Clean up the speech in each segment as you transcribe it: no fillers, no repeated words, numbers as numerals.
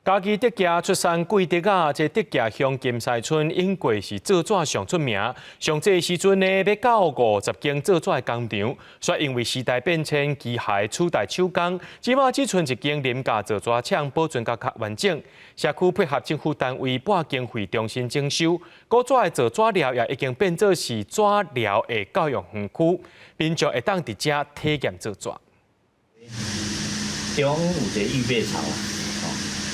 嘉義竹崎出產桂竹仔，這竹崎鄉金獅村永過是造紙上出名。上濟時陣呢，欲到50間造紙的工廠，煞因為時代變遷，機械取代手工，這馬只賰一間廉價造紙廠，保存甲較完整。社區配合政府單位撥經費重新整修，古早的造紙寮也已經變做是紙寮的教育園區，民眾會當佇遮體驗造紙。中有一個預備槽。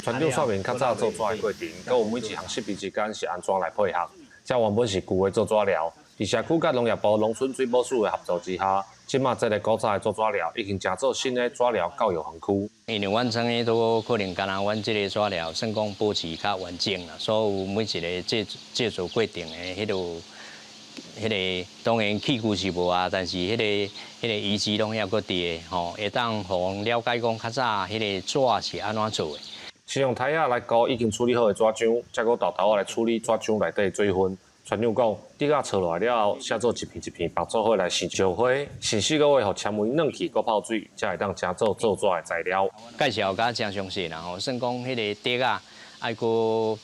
船長說明較早造紙的過程，閣有每一項設備之間是按怎來配合。這原本是舊的造紙寮，佇社區佮農業部農村水保署的合作之下，這馬這个古早的造紙寮已經成做新的紙寮教育園區。因為阮廠的都可能干焦阮這个紙寮算講保持較完整啦，所有每一个製作過程的彼個當然器具是無啊，但是彼個遺跡攏猶閣佇的吼，會當予人了解講較早彼個紙是按怎做的。是用台仔來割已經處理好的紙漿，再閣豆豆仔來處理紙漿內底的水分。船長講，竹仔搓落來了後，寫做一片一片縛做伙來生石灰，生4個月，予纖維軟去，閣泡水，才會當成做造紙的材料。介紹甲誠詳細啦吼，算講彼个竹仔愛閣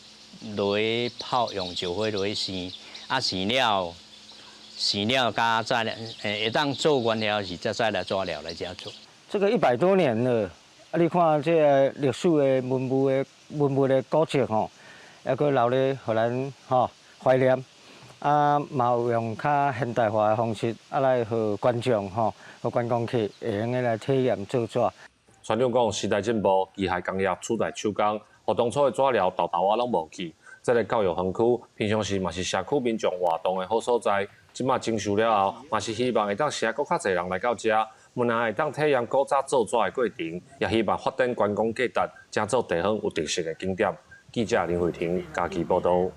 落去泡，用石灰落去生，啊生了，生了佮再會當做原料時，再來紙料來遮做。這個100多年了。啊！你看這个歷史的文物的古蹟吼，猶閣留咧，予咱吼懷念。啊，嘛有用較現代化的方式，啊來予觀眾吼，予觀光客會用得來體驗造紙。船長講，時代進步，機械工業取代手工，予當初的紙寮豆豆仔攏無去。這个教育園區平常時嘛是社區民眾活動的好所在。這馬整修了後，嘛是希望會當吸閣較濟人來到遮，毋但會當體驗古早造紙的過程，也希望發展觀光價值，成做地方有特色的景點。記者林慧婷嘉義報導。